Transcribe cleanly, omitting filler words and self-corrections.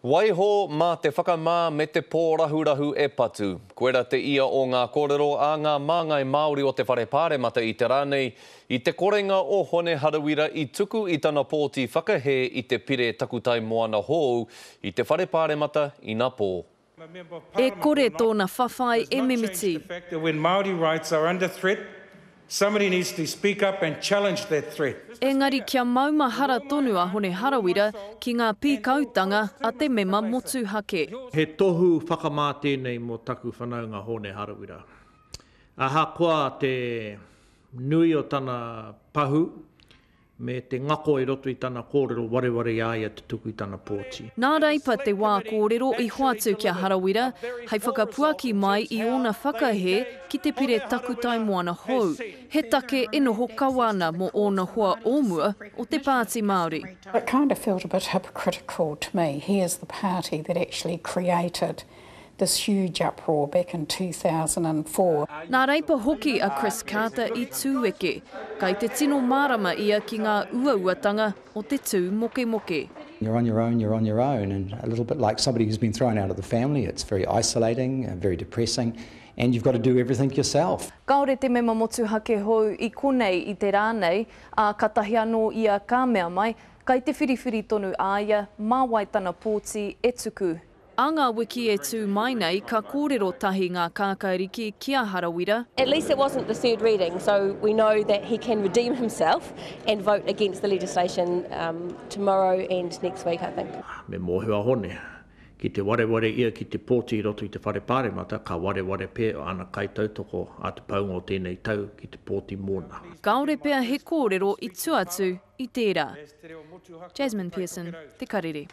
Waiho mā te whakamā me te pōrahurahu e patu. Koira te ia o ngā kōrero a ngā māngai Māori o te Whare Pāremata i te rā nei, i te korenga o Hone Harawira i tuku i tana pōti whakahē i te pire takutai moana hou i te Whare Pāremata inapō. E kore tōna whawhai e mimiti. Somebody needs to speak up and challenge that threat. Engari kia maumahara tonu a Hone Harawira ki ngā pīkautanga a te mema motuhake. He tohu whakamā tēnei mō taku whanaunga Hōne Harawira. Ahakoa te nui o tana pahū, me te ngako i roto i tana kōrero wareware i a ia te tuku i tana pōti. Nā Reipa te wā kōrero i hoatu ki a Harawira hei whakapuaki mai i ōna whakahē ki te pire takutai moana hou, he take e noho kawa ana mō ōna hoa o mua o te Pāti Māori. It kind of felt a bit hypocritical to me. Here's the party that actually created this huge uproar back in 2004. Nā Reipa hoki a Chris Carter i tūeke. Kai te tino mārama ia ki ngā uauatanga o te tū mokemoke. You're on your own, you're on your own and a little bit like somebody who's been thrown out of the family, it's very isolating, very depressing and you've got to do everything yourself. Kāore te mema motuhake hou i konei i te rā nei, ā, katahi anō ia ka mea mai, kai te whiriwhiri tonu a ia mā wai tana pōti e tuku. Ā ngā wiki e tū mai nei ka kōrero tahi ngā kākāriki ki a Harawira. At least it wasn't the third reading, so we know that he can redeem himself and vote against the legislation tomorrow and next week, I think. Me mōhio a Hone, ki te wareware ia ki te pōti i roto i te Whare Pāremata, ka wareware pea ana kaitautoko a te paunga o tēnei tau ki te pōti mōna. Kāore pea he kōrero i tua atu i tērā. Jasmine Pearson, Te Karere.